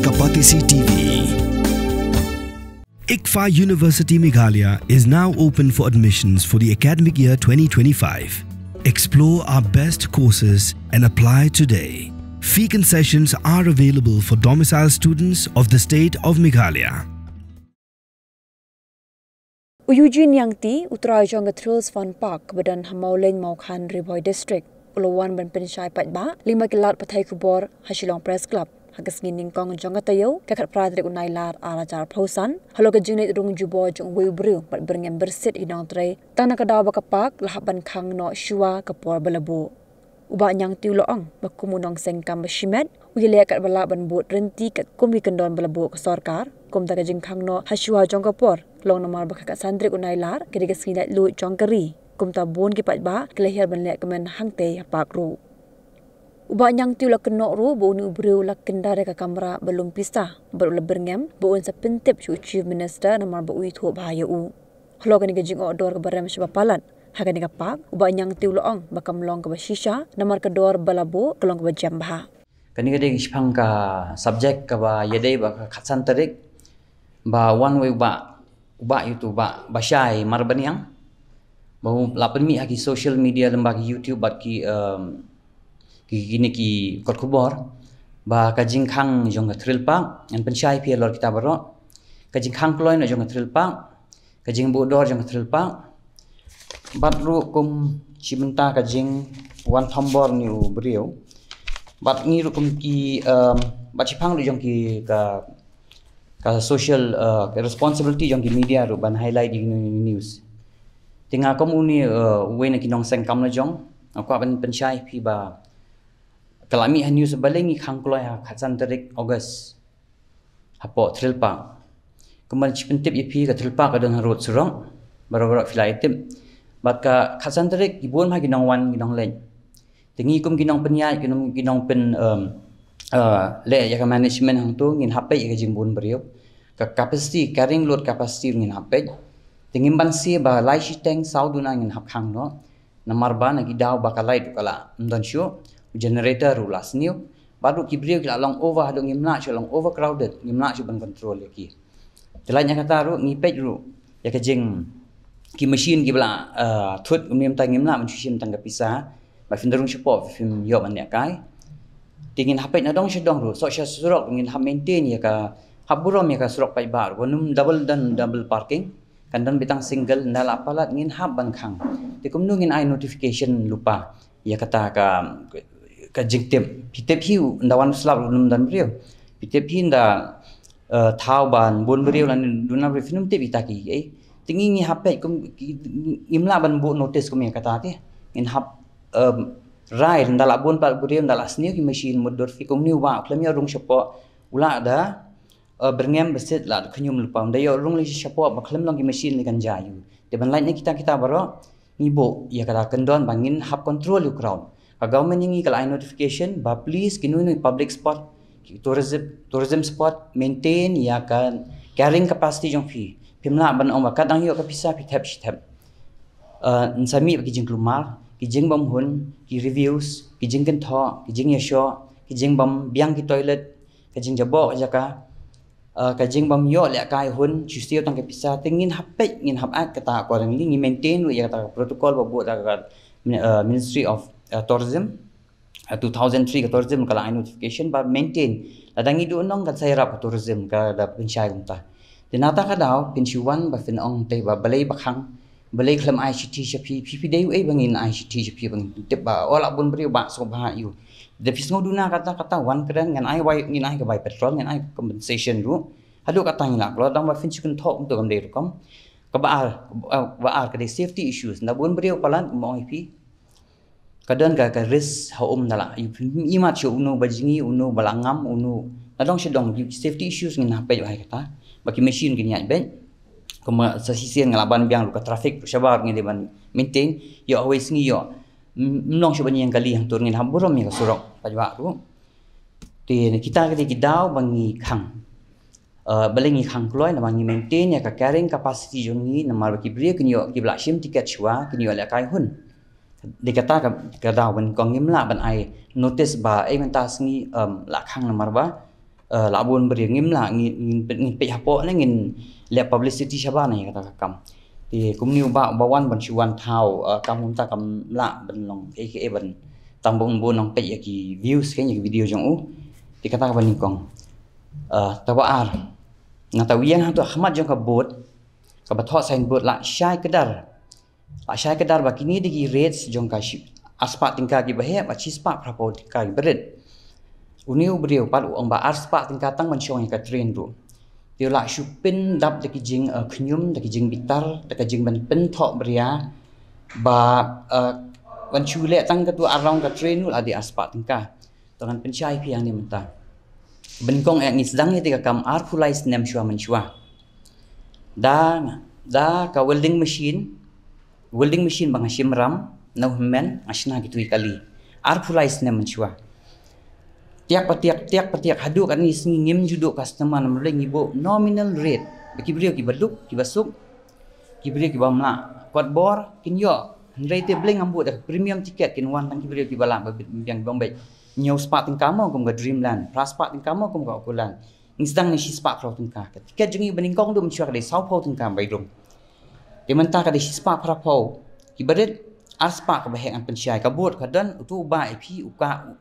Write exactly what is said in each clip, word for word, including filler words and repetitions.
Kapatisi T V. ICFAI University Meghalaya is now open for admissions for the academic year twenty twenty-five. Explore our best courses and apply today. Fee concessions are available for domicile students of the state of Meghalaya. U Eugene Yangti, u trai jong ka Thrills Fun Park, ba don ha Mawlein Mawkhan, Ri Bhoi District, u la wan ban pynshai paidbah lyngba ki lad pathai khubor ha Shillong Press Club ha ka sngi nyngkong jong ka taïew, ka khatphra tarik u Nailar arhajar arphew san, halor ka jingleit rung jubor jong uwei u briew bad byrngem byrsit ïa ki nongtrei, tang na ka daw ba ka park la hap ban khang noh shuwa ka por ba la buh. U Bah Yangti u la ong ba kum u nongseng kam ba shimet, u ïaleh katba lah ban bud rynti katkum ki kyndon ba la buh ka sorkar. Kumta ka jingkhang noh ha shuwa jong ka por long namar ba ka khatsan tarik u Nailar ka dei ka sngi laitluid jong ka ri. Kumta bun ki paidbah ki la hiar ban leh kmen hangtei ha park ruh. U Bah Yangti u la kynnoh ruh ba une u briew u la kyndar ïa ka kamra ba lum pisa bad u la byrngem ba un sa pyntip sha u Chief Minister namar ba u ithuh bha ïa u. Halor kane ka jingoh dor kaba rem shaba palat ha kane ka park, u Bah Yangti u la ong ba kam long kaba shisha namar ka dor ba la buh ka long kaba jem bha. Kane ka dei shaphang ka subject kaba ïadei bad ka khatsan tarik, ba wan uwei u bah, u bah ïa utu u bah Bashai Marbaniang, ba u la pynmih ha ki social media, lyngba ki YouTube bad ki, em, ki, kine ki kot khubor, ba ka jingkhang jong ka Thrill Park, ngan pynshai phi halor kita baroh. Ka jingkhang kloi noh jong ka Thrill Park, ka jingbuh dor jong ka Thrill Park, bad ruh kum shi bynta ka jingwan thombor une u briew. Bad ngi ruh kum ki, em, bad shaphang ruh jong ki ka, ka social, eh, ka responsibility jong ki media ruh ban highlight ïa kine ki news. Te nga kum une, eh, uwei na ki nongseng kam la jong, nga kwah ban pynshai phi ba ka la mih ha news balei ngi khang kloi ha khatsan tarik August hapoh Thrill Park. Kumba nga pyntip ïa phi, ka Thrill Park ka don harud surok, baroh baroh phi la ïatip. Bad ka khatsan tarik ki bun bha ki nongwan ki nongleit. Te ngi kum ki nongpynïaid, ki nong, ki nongpyn, em, eh, leh ïa ka management hangto, ngin hap peit ïa ka jingbun briew. Ka capacity, carrying load capacity ngin hap peit. Te ngim banse ba lai shiteng saw duna ngin hap khang noh. Namar ba na ki daw ba ka light ruh ka la ym don shuh, u generator ruh la sniew. Bad ruh ki briew ki la long over, haduh ngim lah shuh, long overcrowded, ngim lah shuh ban control ïa ki. Te lait na kata ruh ngi peit ruh ïa ka jing, ki machine kiba la, eh, thut, kumne mynta ngim lah ban shu shim tang ka pisa, ba phin da rung shapoh phim ïoh ban lehkai. Te ngin hap peit na dong sha dong ruh, soh sha surok ruh ngin hap maintain ïa ka, hap burom ïa ka surok paidbah ruh, ba ym double, don double parking. Kan don beit tang single, ynda la palat ngin hap ban khang. Te kumno ngin ai notification lypa ïa kata ka, ka jingtip. Phi tip hi ynda wan slap ruh ym don briew. Phi tip hi ynda, eh, thaw ban bun briew lane duna briew, phin ym tip ïa kita ki, eh. Te ngi, ngi hap peit kum, ki, ngim lah ban buh notice kum ïa kata te. Ngin hap, em, rai ynda la bun pat briew, ynda la sniew ki machine mutdur, phi kumne u bah u khlem ïoh rung shapoh, u lah da, eh, byrngem byrsit, lah da khñium lypa, ynda ïoh rung lei shapoh ba khlem long ki machine lei kan jia ïa u. Te ban lait na kita kita baroh, ngi buh ïa kata kyndon ba ngin hap control ïa u crowd. Ka government ïa ngi ka la ai notification ba please kino kino public spot, ki tourism, tourism spot, maintain ïa ka carrying capacity jong phi. Phim lah ban ong ba kat dang ïoh ka pisa phi thep shi thep. Eh, ngin sa mih bad ki jingkulmar, ki jingbymhun, ki refuse, ki jingkynthoh, ki jingïashoh, ki jingbym biang ki toilet, ka jingjaboh ka jaka, eh, ka jingbym ïoh lehkai hun, shu siew tang ka pisa, te ngin hap peit, ngin hap act kata accordingly, ngi maintain ruh ïa kata ka protocol ba buh da ka, eh, Ministry of, eh, Tourism, eh, two thousand three ka tourism ka la ai notification ba maintain. Lada ngi duh nong kan sa ïarap ka tourism, ka da pynshai kumta. Te nata ka daw phin shu wan ba phin ong te ba balei ba khang, balei khlem ai shithi sha phi, phi, phi dei uei ba ngin ai shithi sha phi, ba ngin tip ba, oh, la bun briew ba sngewbha ïa u. Da phi sngew duna kata, kata wan kren, ngan ai wai, ngin ai ka bai petrol, ngan ai compensation ruh. Haduh kata ngi la kloi, tang ba phin shu kynthoh kumto kam dei rukom. Kaba ar, kaba ar ka dei safety issues. Ynda bun briew palat, mo ïa phi, ka don ka, ka risk ha um, ynda la ïoh phi ïohi mat shuh uno ba jngi, uno ba la ngam, uno. Na dong sha dong, safety issues ngin hap peit bha ïa kata. Ba ki machine kin ïaid beit. Kumba sa shisien nga la ban biang ruh ka traffic ruh shabar ngi dei ban maintain. Ïoh hawei sngi ïoh, mm, ym long shuh ban ïeng kali hangto, ngin hap burom ïa ka surok paidbah ruh. Te na kita ka dei ki daw ba ngi khang. Eh, balei ngi khang kloi, namar ngi maintain ïa ka carrying capacity jong ngi, namar ba ki briew kin ïoh, kiba la shim tiket shuwa kin ïoh lehkai hun. Dei kata ka, ka daw ban kong ngim lah ban ai notice ba, eh, mynta sngi, em, la khang namar ba Eh, la bun briew ngim lah, ngin, ngin, ngin peit hapoh ne ngin leh publicity shabar na ïa kata ka kam. Te kumne u bah, u bah wan ban shu wan thaw, eh, kam kumta kam lah ban long, eh, eh, ban tang bun bun long peit ïa ki views kein ïa ki video jong u. Te kata kaba nyngkong. Eh, kaba ar. Nga thaw ïa nga ha khmat jong ka board, kaba thoh signboard la shai kdar. La shai kdar ba kine dei ki rates jong ka shi, arspah tyngka kiba heh bad shispah phraphew tyngka kiba rit. Une u briew pat u ong ba arspah tyngka tang ban shong ïa ka train ruh. Te u la shu pyndap da ki jing, eh, khñium, da ki jingbitar, da ka jing ban pynthoh bria, ba, eh, ban shu leh tang katu around ka train ruh la dei arspah tyngka. To ngan pynshai phi hangne mynta. Ba nyngkong eh ngi sdang ïa kata ka kam arphew lai snem shuwa mynshuwa. Da, da ka welding machine, welding machine ba nga shim ram na u hynmen, nga shna kitu ki kali. Arphew lai snem mynshuwa. Tiak pa tiak, tiak pa tiak, haduh katne sngi ngim ju duh customer namar balei ngi buh nominal rate. Ba ki briew kiba duk, kiba suk, ki briew kiba mlak kot bor kin ïoh. Hynrei te balei ngam buh da premium ticket, kin wan tang ki briew kiba lah ba bit biang bong beit. Hynñiew spah tyngka mo kum ka Dreamland, phra spah tyngka mo kum ka Opulence. Ngi sdang ne shispah phraphew tyngka. Ka ticket jong ngi ba nyngkong duh mynshuwa ka dei sawphew tyngka bai dum. Te mynta ka dei shispah phraphew. Kiba rit arspah kaba heh ngan pynshai. Ka board ka don, utu u bah ïa phi u kwah u,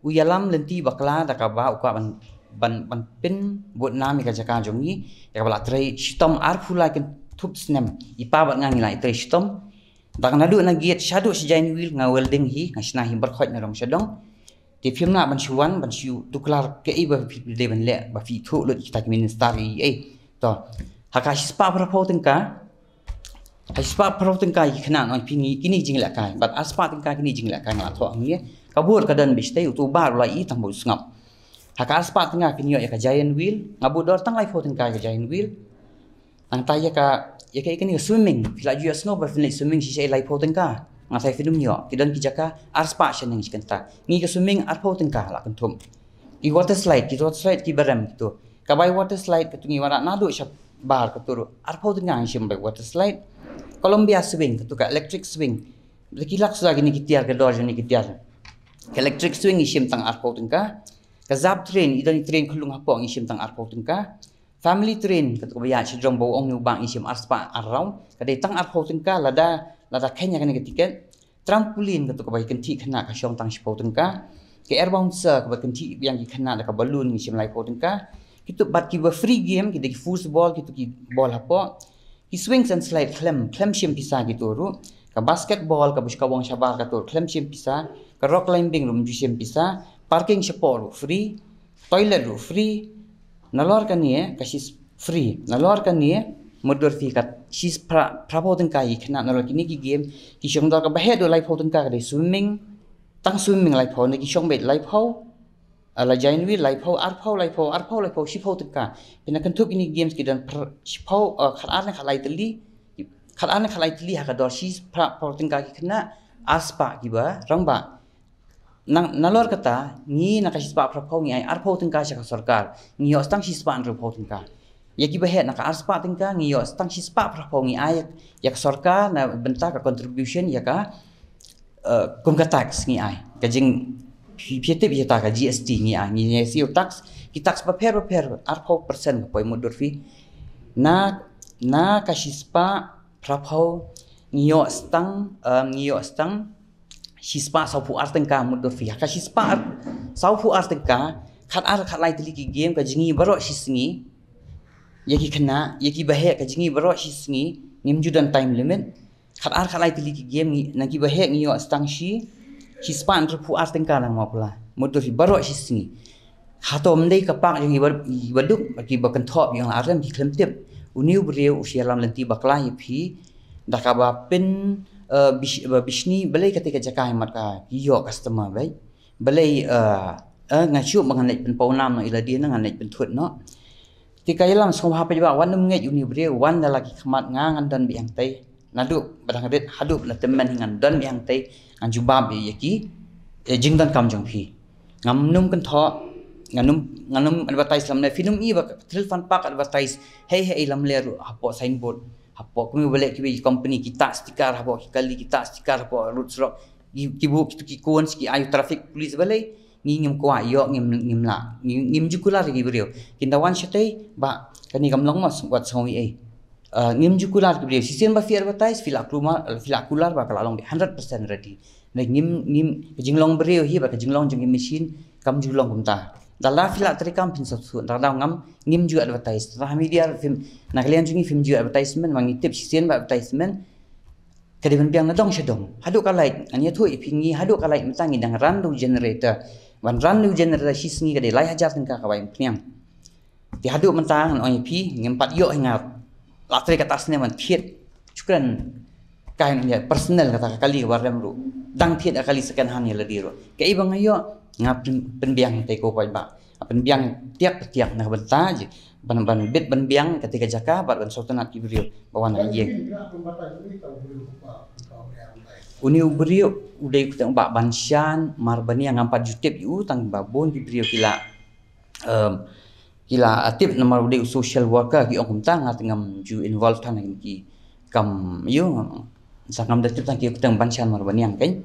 u ïalam lynti bakla da kaba u kwah ban, ban, ban pynbud nam ïa ka jaka jong ngi, ïa kaba la trei shitom arphew lai kynthup snem. I pa bad nga ngi la trei shitom. Da ka naduh na gate shaduh sha Giant Wheel nga welding hi, nga shna hi barkhot na dong sha dong. Te phim lah ban shu wan, ban shu tuklar kaei ba phi dei ban leh, ba phi thuh lut kita ki minister ei ei. To. Ha ka shispah phraphew tyngka, ha shispah phraphew tyngka ki khynnah nong phi ngi kine jinglehkai. Bad arspah tyngka kine jinglehkai nga la thoh hangne. Ka board ka don bishtai, utu u bah u la ïohi tang ba u sngap. Ha ka arspah tyngka phin ïoh ïa ka Giant Wheel, nga buh dor tang laiphew tyngka ïa ka Giant Wheel. Nangta ïa ka, ïa ka, ïa kane ka swimming, phi la ju ïohsngew ba phin leit swimming shisha laiphew tyngka. Nga sa phi nym ïoh, ki don ki jaka arspah shaneng shi kynta. Ngi ka swimming arphew tyngka la kynthum. Ki water slide, ki water slide kiba rem kitu. Ka bai water slide katu ngi wanrah naduh shabar katu ruh arphew tyngka ngi shim bai water slide. Columbia swing katu ka electric swing. Ki lak suda kine ki tiar, ka dor jong kine ki tiar. Ka electric swing ngi shim tang arphew tyngka. Ka zap train, i don i train khyllung hapoh ngi shim tang arphew tyngka. Family train katu kaba ïaid shajrong ba u ong une u bah ngi shim arspah ar round. Ka dei tang arphew tyngka lada, lada kheiñ ïa kane ka ticket. Trampoline katu kaba ïa kynthih khynnah ka shong tang shiphew tyngka. Ka air bouncer kaba kynthih biang ki khynnah da ka balloon ngi shim laiphew tyngka. Kitu bad kiba free game, ki dei ki foosball, kitu ki ball hapoh. Ki swings and slide khlem, khlem shim pisa kitu ruh. Ka basketball kaba shu kawang shabar katu ruh khlem shim pisa. Ka rock climbing ruh ym ju shim pisa. Parking shapoh ruh free. Toilet ruh free. Nalor kane ka shis free. Nalor kane mutdur phi ka shis phra, phraphew tyngka ïa ki khynnah nalor kine ki game. Ki shong dor kaba heh duh laiphew tyngka ka dei swimming. Tang swimming laiphew ne ki shong beit laiphew. Ah, la Giant Wheel laiphew, arphew, laiphew, arphew, laiphew, shiphew tyngka. Phin da kynthup kine ki games ki don phra, shiphew, ah, khatar ne khatlai tylli. Khatar ne khatlai tylli ha ka dor shi phra, phew tyngka ki khynnah, arspah kiba rangbah. Nang, nalor kata, ngi na ka shispah phraphew ngi ai arphew tyngka sha ka sorkar. Ngi ïoh tang shispah hynriewphew tyngka. Ïa kiba heh na ka arspah tyngka, ngi ïoh tang shispah phraphew ngi ai ïa ka sorkar na bynta ka contribution ïa ka, eh, kum ka tax ngi ai. Ka jing phi, phi tip ïa ta ka G S T ngi ai, ngi ai siew tax, ki tax bapher bapher, arphew percent ka poi mutdur phi. Na, na ka shispah phraphew ngi ïoh tang, eh, ngi ïoh tang shispah sawphew ar tyngka mutdur phi. Ha ka shispah ar, sawphew ar tyngka, khatar khatlai tylli ki game ka jngi baroh shi sngi. Ïa ki khynnah, ïa kiba heh ka jngi baroh shi sngi, ngim ju don time limit. Khatar khatlai tylli ki game ngi, na kiba heh ngi ïoh tang shi, shispah hynriewphew ar tyngka nang mapla. Mutdur phi baroh shi sngi. Hato ym dei ka pak jong kiba, kiba duk, kiba kynthoh ïa nga arem ki khlem tip. Une u briew u shu ïalam lynti bakla ïa phi. Da kaba pyn, eh, bish-, ba bishni balei kata ka jaka ïa mat ka ïoh customer bai. Balei, eh, eh, nga shu ba ngan leit pynpaw nam na i lade na ngan leit pynthut noh. Te ka ïalam sngewbha phi ba wan nym ngeit une u briew, wan da la ki khmat nga ngan don biang tei. Naduh ba dang rit haduh ba la tymmen hi ngan don biang tei, ngan jubab ïa ki, eh, jingdonkam jong phi. Ngam nym kynthoh, ngam nym, ngam nym advertise lamler, phi nym i ba ka Thrill Fun Park advertise hei hei lamler ruh hapoh signboard. Hapoh kumne balei kiwei ki company ki tah sticker hapoh ki kali, ki tah sticker hapoh road surok. Ki, ki buh kitu ki cones ki ai u traffic police balei. Ngi ngim kwah ïoh, ngim, ngim lah. Ngim, ngim ju kular ïa ki briew. Kin da wan shatei, bah, kane kam long mo, wat sngew ei. Ah, ngim ju kular ki briew. Shisien ba phi advertise, phi la kular, phi la kular ba ka la long beit hundred percent ready. Ngi ngim, ngim, ka jinglong briew hi, bad ka jinglong jong ki machine, kam ju long kumta. Da la phi la trei kam phin sop su, da la ngam, ngim ju advertise. Da media phim, na ka liang jong ngi phim ju advertisement, ma ngi tip shisien ba advertisement. Ka dei ban biang na dong sha dong. Haduh ka light, ngan ïathuh ïa phi ngi, haduh ka light mynta ngi dang run da u generator. Ban run da u generator shi sngi ka dei lai hajar tyngka kaba ïa pynïang. Te haduh mynta ngan ong ïa phi, ngim pat ïoh hi nga. La trei kata snem ban thied. Shu kren kai ngan ïa personal kata ka kali kaba rem ruh. Dang thied ka kali second hand ïa lade ruh. Kaei ba nga ïoh, nga pyn-, pynbiang te ko paidbah. Pynbiang tiak tiak na ka bynta jong ban, ban bit ban biang kata ka jaka bad ban sngewtynnat ki briew ba wan ha ïing. Une u briew u dei u kyrteng u Bah Banshan Marbaniang, ngam pat ju tip ïa u tang ba bun ki briew ki la, em, ki la tip namar u dei u social worker ki ong kumta, nga te ngam ju involve than ha kine ki kam, ïoh, sa ngam da tip tang ki kyrteng Banshan Marbaniang kan.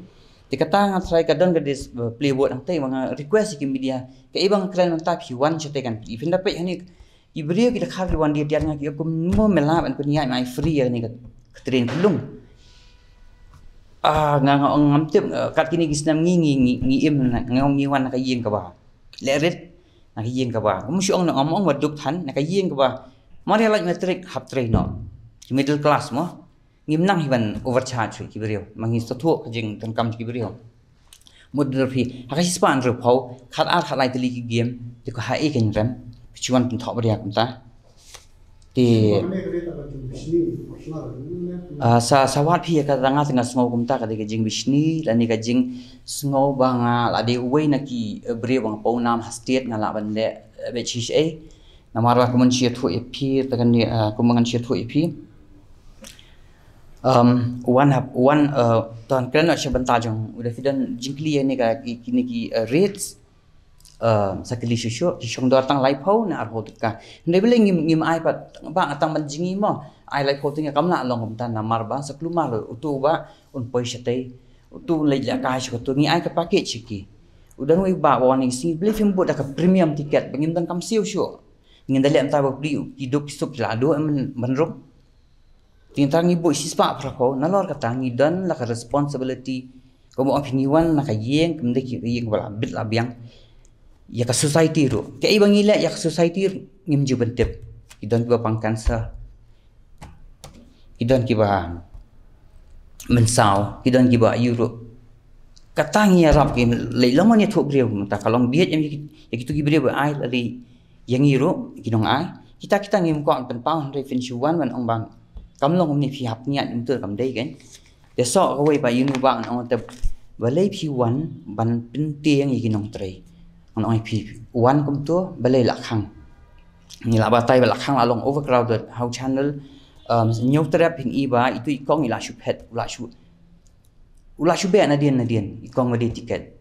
Te kata nga tharai ka don ka dis, eh, play word hangtei ba nga request ïa ki media, kaei ba nga kren mynta phi wan shatei kan phi, phin da peit hangne ki briew ki da khar ki wan die tiar nga ki ong kumno me lah ban pynïaid ma ai free ïa kane ka, ka train khlung. Ah, nga, nga ong ngam tip, eh, kat kine ki snem ngi, ngi, ngi, ngi im na, nga ong ngi wan na ka ïing kaba leh rit, na ka ïing kaba, kum shu ong na, ngam ong ba duk than, na ka ïing kaba mar ïa lait matric hap trei noh. Ki middle class mo. Ngim nang hi ban overcharge ki briew. Ma ngi sngewthuh ka jingdonkam ki briew. Mut da phi, ha ka shispah hynriewphew, khat ar khat lai tylli ki game, te ko haei kein rem, phi shu wan pynthoh bria kumta. Te, ah, sa, sa wad phi ïa kata, nga te nga sngew kumta ka dei ka jingbishni, lane ka jingsngew ba nga la dei uwei na ki, eh, briew ba nga paw nam ha state, nga lah ban leh, eh, beit shisha. Namar ba kumba ngan shu ïathuh ïa phi, te kane, ah, kumba ngan shu ïathuh ïa phi. Um, wan hap, wan, uh, to ngan kren noh sha bynta jong u, lada phi don jingkylli ïa kine ka, ki, kine ki, uh, rates, uh, sa kylli shuh shuh, ki shong dor tang laiphew ne arphew tyngka. Hynrei balei ngim, ngim ai pat, bah, nga tang ban jngi mo, ai laiphew tyngka kam lah long kumta namar ba sa kulmar uto u bah un poi shatei, uto un leit lehkai sha kato, ngi ai ka package sha ki. U don uwei u bah ba wan ïa ki sngi, balei phim bud da ka premium ticket ba ngim donkam siew shuh. Ngin da leh mynta ba phi, ki duk ki suk ki la duh em ban rung. Te ngi tang ngi buh shispah phraphew, nalor kata ngi don la ka responsibility. Kumba ong phi ngi wan na ka ïing, kam dei ka ïing ba la bit la biang. Ïa ka society ruh. Kaei ba ngi leh ïa ka society ruh ngim ju pyntip. Ki don kiba pang cancer. Ki don kiba mynsaw, ki don kiba ïoh ruh. Kata ngi ïarap ki lei long ngi ïathuh briew mynta ka long bieit em ïa ki, ïa kito ki briew ba ai lei ïa ngi ruh ki nong ai. Kita kita ngim kwah pynpaw hynrei phin shu wan ban ong bang kam long kumne phi hap ngiat mynta kam dei kan. Te soh kawei ba ïa u bah ngan ong te balei phi wan ban pyntieng ïa ki nongtrei. Ngan ong ïa phi wan kumto balei la khang. Ngi la batai ba la khang la long overcrowded ha u channel. Um, Hynñiewtrep phin i ba itu i kong i la shu phet, u la shu, u la shu beh nadien nadien i kong ba die tiket.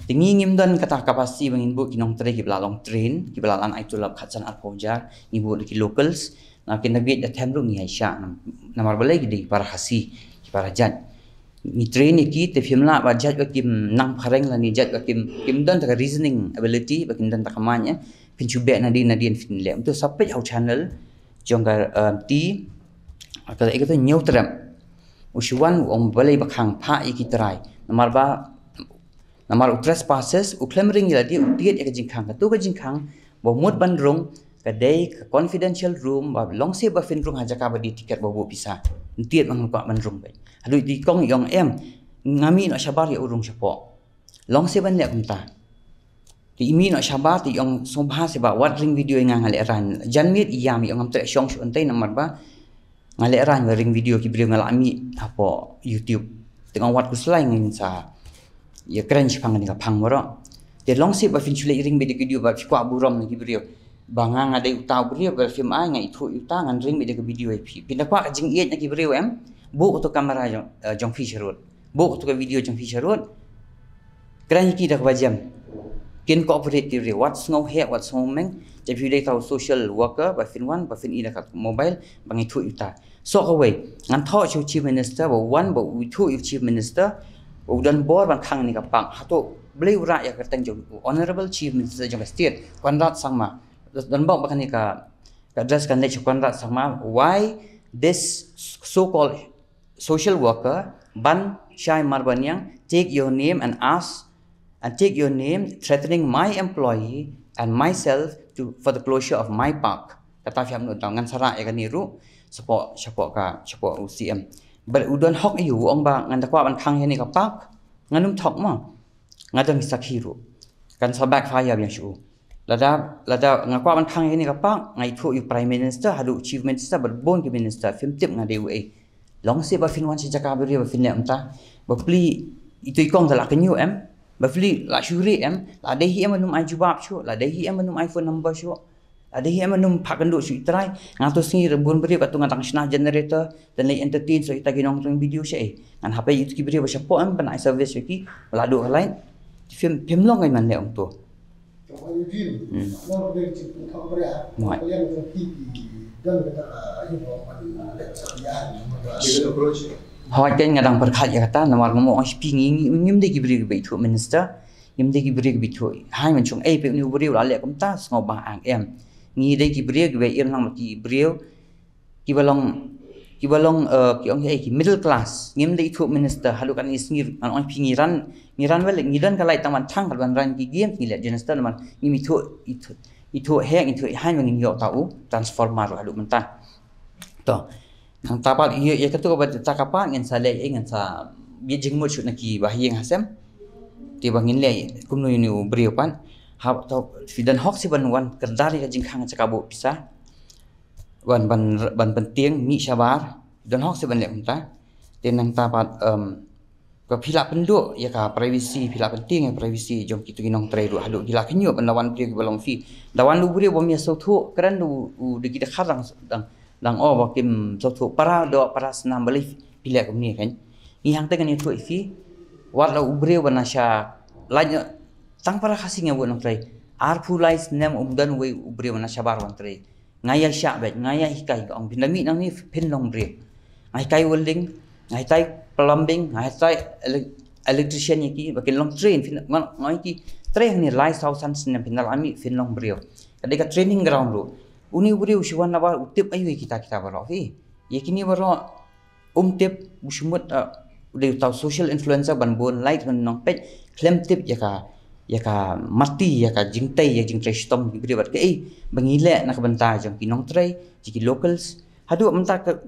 Te ngi ngim don kata capacity ba ngin buh ki nongtrei kiba la long train, kiba la lan ai tulop khatsan arphew hajar, ngi buh da ki locals. Na kin da bieit da them ruh ngi ai shah nam-, namar balei ki dei para Khasi, ki para jait. Ngi train ïa ki te phim lah ba jait ba kim nang phareng lane jait ba kim, kim don ta ka reasoning ability ba kim don ta ka mind, eh. Phin shu beh nadien nadien phin leh. Mynta sa peit ha u channel jong ka, eh, ti, ka, ka, ka Hynñiewtrep. U shu wan u ong balei ba khang, phah ïa ki trai. Namar ba, namar u trespasses, u khlem ring ïa lade, u tied ïa ka jingkhang. Kato ka jingkhang ba mut ban rung ka dei ka confidential room ba long seh ba phin rung ha jaka ba die tiket ba buh pisa. Ntied ba ngam kwah ban rung beit. Haduh i kong i ong em, nga mih noh shabar ïa u rung shapoh. Long seh ban leh kumta. Te i mih noh shabar te i ong sngewbha seh ba wat ring video ïa nga, nga lehraiñ. Janmiet i ïam, i ong ngam treh shong shuh hangtei namar ba nga lehraiñ ba ring video ki briew nga la mih hapoh YouTube. Te nga ong wat khuslai ngin sa ïakren shaphang kane ka phang baroh. Te long seh ba phin shu leit ring beit da ki video ba phi kwah burom na ki briew. Ba nga nga dei uta u briew ba phim ai, nga ithuh ïa uta, ngan ring beit da ka video ïa phi. Phin da kwah ka jingïeit na ki briew em. Buh kato kamera jong, eh, jong phi sharud. Buh kato ka video jong phi sharud. Kren ïa ki da kaba jem. Kin cooperate ki briew, wat sngew heh, wat sngew meng. Te phi dei uta u social worker ba phin wan, ba phin i da ka mobile, ba ngi ithuh ïa uta. Soh kawei, ngan thoh sha u Chief Minister, ba wan, ba u ithuh ïa u Chief Minister, ba u don bor ban khang ïa kane ka park. Hato Blei u rah ïa ka kyrteng jong u Honorable Chief Minister jong ka state, Conrad Sangma. Don bok ba kane ka, ka address kan leit sha Conrad Sangma, why this so-called social worker, Ban Shai Marbaniang, take your name and ask, and take your name, threatening my employee and myself to, for the closure of my park. Kata phi hap nud tang, ngan sa rah ïa kane ruh shapoh, shapoh ka, shapoh u C M. But u don hok ïa u, u ong ba ngan da kwah ban khang ïa kane ka park, ngan ym thok mo. Nga don ki sakhi ruh. Kan sa backfire biang sha u. Lada, lada nga kwah ban khang ïa kane ka park, nga ithuh ïa u Prime Minister, haduh Chief Minister, bad bun ki minister, phim tip nga dei uei. Long seh ba phin wan sha jaka briew ba phin leh mynta. Ba pli itu i kong da la kynñiuh em. Ba pli la shu rieh em. La dei hi em ban ym ai jubab shuh. La dei hi em ban ym ai phone number shuh. La dei hi em ban ym phah kynduh shuh i trai. Nga tu sngi re bun briew katu nga dang shna generator. Te leit entertain shuh ita ki nongtrei video sha ei. Ngan hap ïa itu ki briew ba shapoh em ban ai service sha ki. Ba la duh ka light. Phim, phim long ngai man leh ong tu. Right. Hooid, kein nga dang pyrkhat ïa kata, namar nga mo ong sha phi ngi, ngi, ngim dei ki briew kiba ithuh minister, ngim dei ki briew kiba ithuh. Hai, mynshong ei phi uni u briew la leh kumta, sngewbha ang em. Ngi dei ki briew kiba im lang bad ki briew kiba long, kiba long, eh, ki ong ei ki middle class. Ngim dei ithuh minister, haduh katne sngi ngan ong phi ngi ran, ngi ran wel, ngi don ka light tang ban thang, ka ban ran ki game, ngi leh generator namar ngim ithuh, ithuh, ithuh heh, ithuh hai, ngin ïoh ta u transformer haduh mynta. To. Nangta pat ïa, ïa katu kaba ta ka pat ngin sa leh, ïa ngin sa bit jingmut shuh na ki bahaïing hasem. Te ba ngin leh kumno ïa uni u briew pat. Hap to, phi don hok seh ban wan kyrdan ïa ka jingkhang jaka buh pisa. Ban, ban, ban pyntieng mih shabar. Phi don hok seh ban leh kumta. Te nangta pat, em, Ka phi lah pynduh ïa ka privacy, phi lah pyntieng ïa ka privacy jong kitu ki nongtrei ruh haduh ki la kynñiuh ban da wan briew kiba long phi. Da wan u briew bym ïa sngewthuh, kren u, u da ki dkhar dang, dang, dang ong ba kim sngewthuh para doh para snam balei phi leh kumne kan. Ngi hangta kan ïathuh ïa phi. Wat la u briew ba na sha lait tang para Khasi nga buh nongtrei. Arphew lai snem ym don uwei u briew ba na shabar wan trei. Nga ïa shah beit, nga ïa hikai, ka ong phin da mih nangne phin long briew. Nga hikai welding, nga hikai plumbing, nga hikai ele-, electrician ïa ki, ba kin long train, phin, nga, nga ïa ki trei hangne lai saw san snem phin da la mih phin long briew. Ka dei ka training ground ruh. Uni u briew u shu wan nabar u tip aïu ïa kita kita baroh phi. Ïa kine baroh Um tip, u shu mut, uh, u dei uta u social influencer ban bun like ban nong peit, khlem tip ïa ka, ïa ka mati, ïa ka jingtei, ïa ka jingtrei shitom ki briew bad kaei ba ngi leh na ka bynta jong ki nongtrei, jong ki locals. Haduh mynta ka,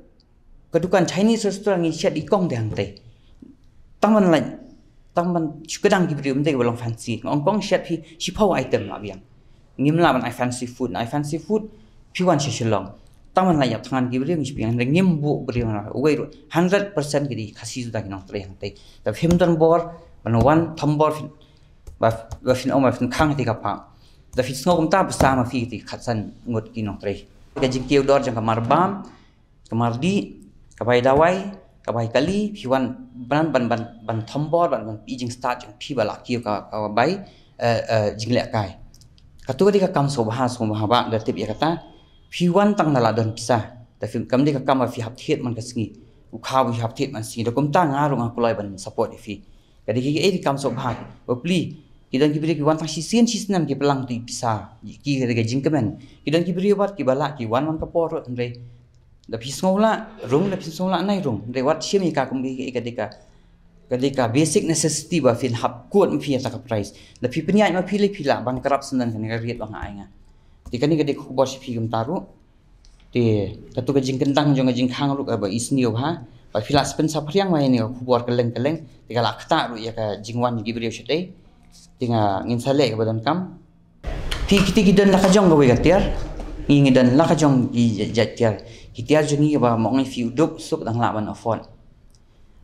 ka dukan Chinese restaurant ngi shet i kong te hangtei. Tang ban leh Tang ban shu kdang ki briew ym dei ba long fancy. Nga ong kong shet phi shiphew item la biang. Ngim lah ban ai fancy food, na ai fancy food phi wan sha Shillong. Tang ban la ïap thngan ki briew ngi shu biang, ngim buh briew na uwei ruh. Hundred percent ki dei Khasi suda ki nongtrei hangtei. Da phim don bor ban wan thombor phin, ba, ba phin ong ba phin khang te ka park. Da phin sngew kumta ba sa ma phi te khatsan ngut ki nongtrei. Ka jingkiew dor jong ka marbam, ka mardih, ka bai dawai, ka bai kali, phi wan ban, ban, ban, ban thombor, ban, ban pynjingstad jong phi ba la kiew ka, ka bai, eh, eh, jinglehkai. Katu ka dei ka kam sngewbha, sngewbha ba da tip ïa kata, phi wan tang da la don pisa. Da phi, kam dei ka kam ba phi hap thied man ka sngi. U khaw phi hap thied man sngi. Da kumta nga ruh nga kloi ban support ïa phi. Ka dei ki, eh, ki kam sngewbha. Bapli, ki don ki briew ki wan tang shisien shisnem ki pynlang tu i pisa. Ki ka dei ka jingkmen. Ki don ki briew bad ki ba lah ki wan man ka por ruh hynrei. Da phi sngew lah rung, da phi sngew lah nai rung. Hynrei wat shim ïa ka kum ka, ka, ka dei ka, ka dei ka basic necessity ba phin hap kut ma phi ïa ta ka price. Da phi pynïaid ma phi lei phi lah bankrupt shen kane ka riat ba nga ai nga. Te kane ka dei ka khubor sha phi kumta ruh. Te katu ka jingkyndang jong ka jingkhang ruh kaba isniew bha. Ba phi lah spin saphriang ma ïa kane ka khubor kylleng kylleng. Te ka lah ktah ruh ïa ka jingwan ki briew shatei. Te nga ngin sa leh kaba donkam. Phi kiti ki don la ka jong kawei ka tiar. Ngi ngi don la ka jong ki jait tiar. Ki tiar jong ngi ba mo ngi phi u duk suk dang lah ban afford.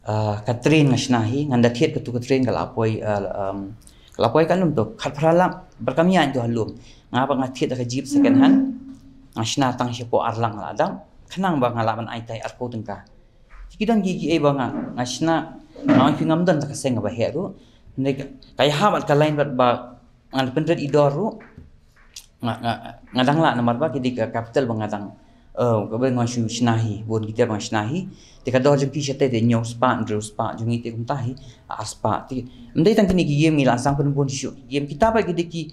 Ah, ka train nga shna hi, ngan da thied katu ka train ka la poi, ah, um, ka la poi ka lum tu, khatphra lak, bad kam ïaid tu ha lum. Nga ba nga thied da ka jeep second hand, nga shna tang shapoh ar lak la dap, khnang ba nga lah ban ai tai arphew tyngka. Ki don ki, ki ei ba nga, nga shna, nga ong phi ngam don ta ka seng ba heh ruh. Hynrei ka, ka ïahap bad ka line bad ba, ngan pynrit i dor ruh. Nga, nga, nga dang lah namar ba ki dei ka capital ba nga dang, Uh, kaba nga shu shna hi, bun kita bang shna hi. Te ka dor jong ki shatei te hynñiew spah, hynriew spah, jong ngi te kumta hi, ar spah. Te, ym dei tang kine ki game ngi la sdang pynbun shuh ki game. Kita pat ki dei ki,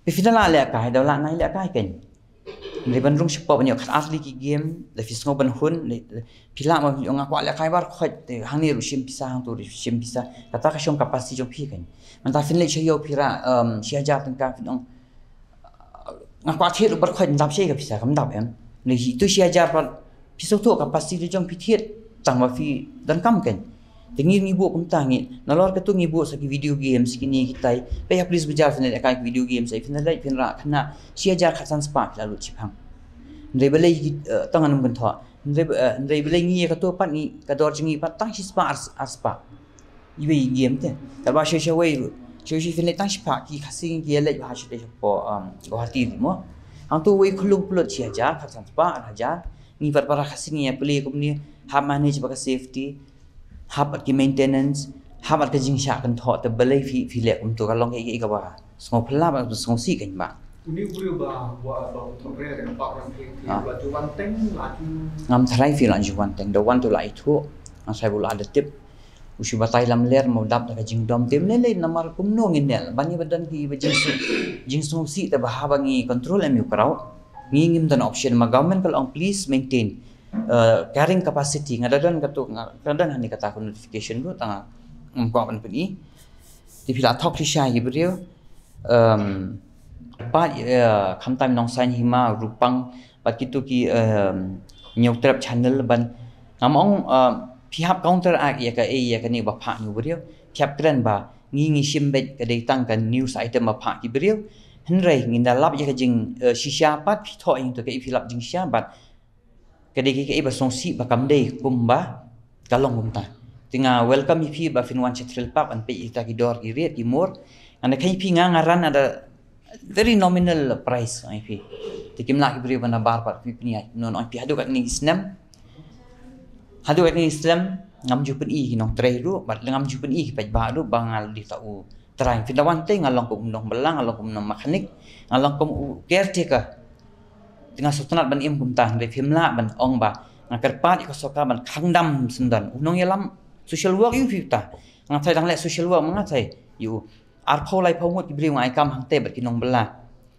phi, phi da lah lehkai, da lah nai lehkai kan. Hynrei ban rung shapoh ban ïoh khat ar tylli ki game, da phi sngew ban hun, da, da, phi lah ma nga kwah lehkai baroh khoit, te hangne ruh shim pisa, hangto ruh shim pisa. Kata ka shong capacity jong phi kan. Mynta phin leit sha ïew phi rah, um, shi hajar tyngka phin ong, nga kwah thied ruh baroh khoit, ym dap shi ka pisa, kam dap em. Lehse ïa tu shi hajar pat phi sngewthuh capacity jong phi thied, tang ba phi donkam kan. Te ngi, ngi buh kumta ngi. Nalor katu ngi buh sa ki video games kine kitai. Peit ha police bazaar phin leit kai ki video games, phin leit phin rah khynnah shi hajar khatsan spah phi la lut shipang. Hynrei balei ki, eh, tang ngan ym kynthoh. Hynrei, eh, hynrei balei ngi ïa katu pat ngi, ka dor jong ngi pat tang shi spah ar, ar spah. Iwei i game te. Katba sha, shawei ruh. Sha, sha phin leit tang shipang ki Khasi ki ïa leit bha shatei shapoh, um, Guwahati ruh mo. Hangto wei khyllung pynlut shi hajar, khatsan spah, ar hajar. Ngi pat para Khasi ngi ïa plie kumne, hap manage bad ka safety, hap bad ki maintenance, hap bad ka jingshah kynthoh, te balei phi, phi leh kumto, ka long kaei kaei kaba sngewphylla bad sngewsih kein bah. Une u briew ba, ba, ba u thok re, re, ba, ba, re, re, Ah. ba ju wan teng, la ju. Ngam tharai phi la ju wan teng, da wan to la ithuh, ngam tharai ba la da tip. U shu batai lamler, mo dap da ka jingdom, te ym lei lei namar kumno ngin leh, ban ïa ba don ki ba jingsngew, jingsngewsih te ba haba ngi control em ïa u kraw. Ngi ngim don option, ma government ka la ong please maintain, uh, carrying capacity, nga da don katu, nga da don hangne kata ka notification ruh, tang ngam kwah ban pyni. Te phi la thok lisa ïa ki briew. Um, pat, uh, khamtam Nongsaiñ Hima, Rupang, bad kitu ki, um, Hynñiewtrep channel ban. Ngam ong, um, phi hap counter act ïa ka, eh, ïa kane ba phah ïa u briew. Phi hap kren ba ngi, ngi shim beit ka dei tang ka news item ba phah ki briew. Hynrei ngin da lap ïa ka jing, uh, shisha pat phi thoh ïa ngi to kaei phi lap jingshisha bad ka dei kaei kaei ba sngewsih ba kam dei kumba ka long kumta. Te nga welcome ïa phi ba phin wan sha Thrill Park ban peit ïa kita ki dor ki riat ki mur. Ngan da kheiñ ïa phi nga, nga ran at a very nominal price ïa phi. Te kim lah ki briew ban da bar pat phi pynïaid. Ngan ong ïa phi haduh katne ki snem. Haduh katne ki snem ngam ju pyni ki nongtrei ruh bad ngam ju pyni ki paidbah ruh ba nga dei ta u trai. Phin da wan te nga long kum u nongbylla, nga long kum u nong mechanic, nga long kum u caretaker. Te nga sngewtynnat ban im kumta, hynrei phim lah ban ong ba nga kyrpad ïa ka sorkar ban khang dam syndon. U nongïalam social work ïa u phi uta. Nga tharai dang leh social work ma nga tharai ïa u. Arphew laiphew ngut ki briew nga ai kam hangtei bad ki nongbylla.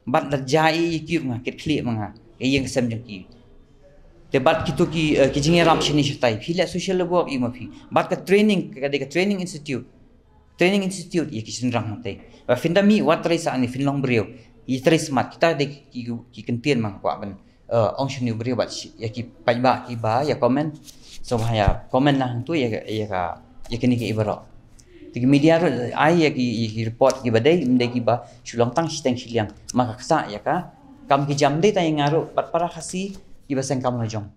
Bad la jia ïa ki ruh nga kit khlieh ma nga. Ka ïing ka sem jong ki. Te bad kitu ki, eh, ki jingïarap shane shatai. Phi leh social work ïa ma phi. Bad ka training, ka dei ka training institute. Training institute ïa ki shynrang hangtei. Ba phin da mih wat trei sa ne phin long briew. Ïa trei smat kita dei ki, ki, ki kyntien ma nga kwah ban, eh, ong shane u briew bad shi-, ïa ki paidbah kiba ïa comment. So ba ïa comment na hangtu ïa, ïa ka, ïa kine ki baroh. Te ki media ruh ai ïa ki, ïa ki report kiba dei, ym dei kiba shu long tang shiteng shiliang. Ma ka ktah ïa ka kam ki jam dei tang ïa nga ruh bad para Khasi kiba seng kam la jong.